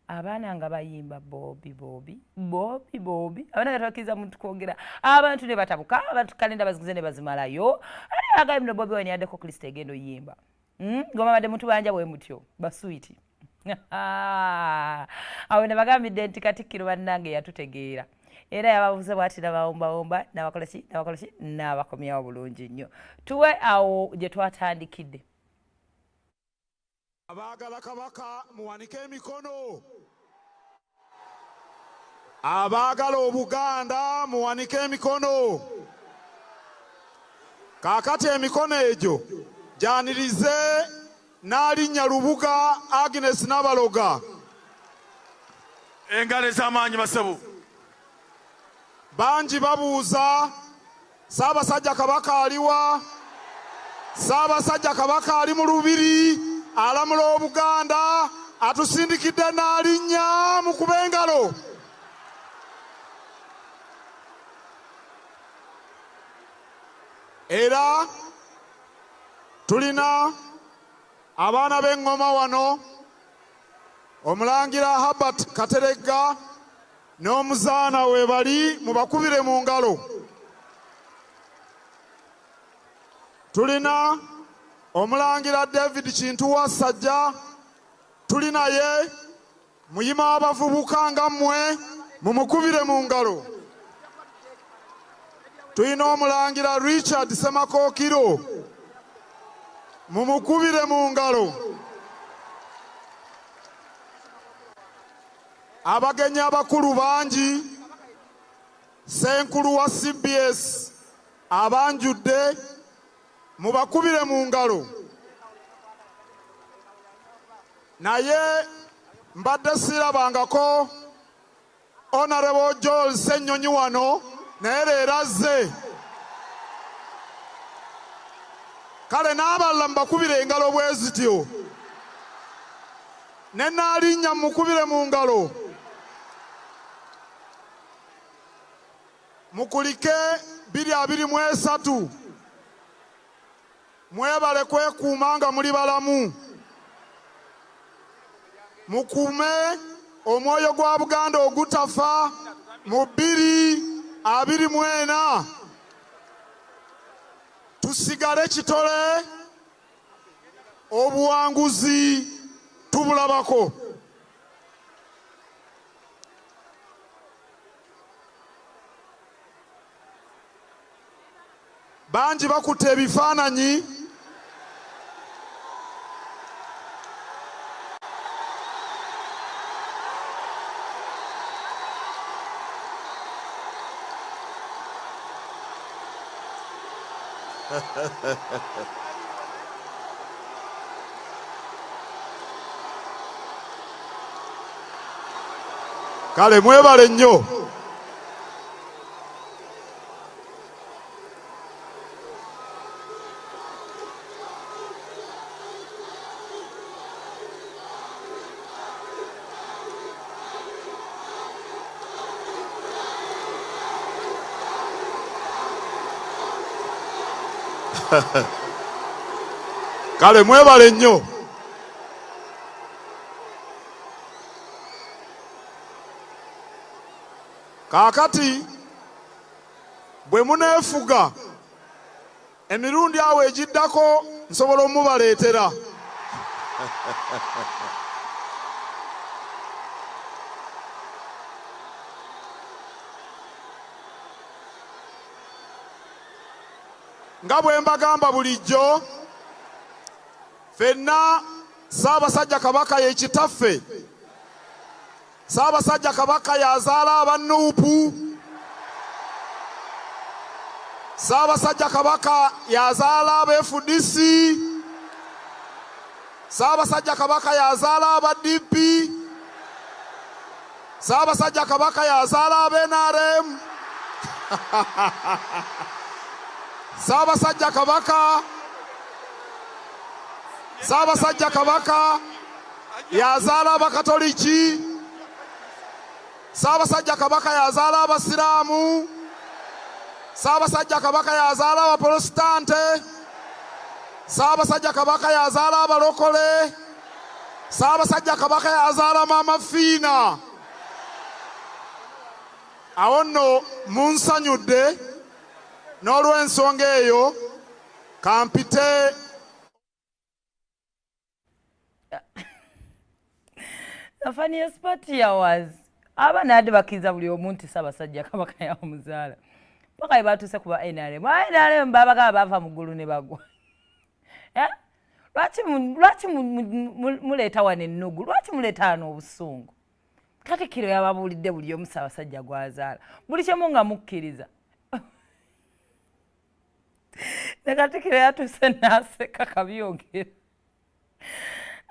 Abaana nga bayimba Bobi Bobi Bobi Bobi, abaana nga tebakkiriza muntu kwogera, abantu ne batabuka, abantu kalenda baziguze ne bazimalayo. Ani agambye no Bobi Wine yaddeko Kristo egenda oyimba? Ngoma badde mutubanja bwe mutyo baswiti. Awo ne bagambidde nti Katikkiro bannange yatutegeera era yababuze bwati nabawombawomba nabakola ki nabakola ki n'abakomyawo bulungi nnyo. Tuwe awo gye twatandikidde. Abaagala Kabaka muwanike emikono. Abaagala Obuganda muwanike emikono. Kaakati emikono egyo gyanirize Nnaalinnya Lubuga Agnes Nabaloga. Engalo ez'amaanyi basebo. Bangi babuuza Ssaabasajja Kabaka aliwa? Ssaabasajja Kabaka ali mu Lubiri alamula Obuganda, atusindikidde Nnaalinnya, mukube engalo. Era tulina abaana b'eŋŋoma wano, Omulangira Herbert Kateregga n'omuzaana webali, mubakubire mu ngalo. Tulina Omulangira David Kintu Wassajja, tuli naye muyima w'abavubuka nga mmwe, mumukubire mu ngalo. Tulina Omulangira Richard Ssemakookiro, mumukubire mu ngalo. Abagenyi abakulu bangi, Ssenkulu wa CBS abanjudde, mubakubire mu ngalo. Naye mbadde sirabangako Honorable Joel Ssenyonyi wano, naye leero azze. Kale n'abalala mubakubire engalo bwe zityo. Ne Nnaalinnya mumukubire mu ngalo. Mukulike 2023. Mwebale kwekuuma nga muli balamu. Mukuume omwoyo gwa Buganda ogutafa mu 2024. Tusigale kitole, obuwanguzi tubulabako. Bangi bakutte ebifaananyi. Kale mwebale nnyo. Kale mwebale nnyo. Kaakati bwe muneefuga emirundi awo egiddako nsobola omubaleetera. Nga bwe mbagamba bulijjo, ffenna Ssaabasajja Kabaka ye kitaffe. Ssaabasajja Kabaka y'azaala aba Nuupu. Ssaabasajja Kabaka y'azaala aba FDC. Ssaabasajja Kabaka y'azaala aba DP. Ssaabasajja Kabaka y'azaala aba NRM. Ssaabasajja Kabaka, Ssaabasajja Kabaka yazaala Abakatoliki. Ssaabasajja Kabaka yazaala Abasiraamu. Ssaabasajja Kabaka yazaala Abaporositante. Ssaabasajja Kabaka yazaala Abalokole. Ssaabasajja Kabaka yazaala Maama Fiina. Awo nno munsanyudde n'olw'ensonga eyo kampite. The funniest part here was abaana yadde bakkiriza buli omu nti Ssaabasajja Kabaka yamuzaala paka bwe batuuse ku ba NRM. NRM babagamba bava mu ggulu ne bagwa. Eh? Lwaki muleeta wano ennugu? Lwaki muleeta wano obusungu? Katikkiro yababuulidde buli omu Ssaabasajja gwazaala, buli kimu nga mukkiriza. Ne Katikkiro yatuuse n'aseka kabyogera.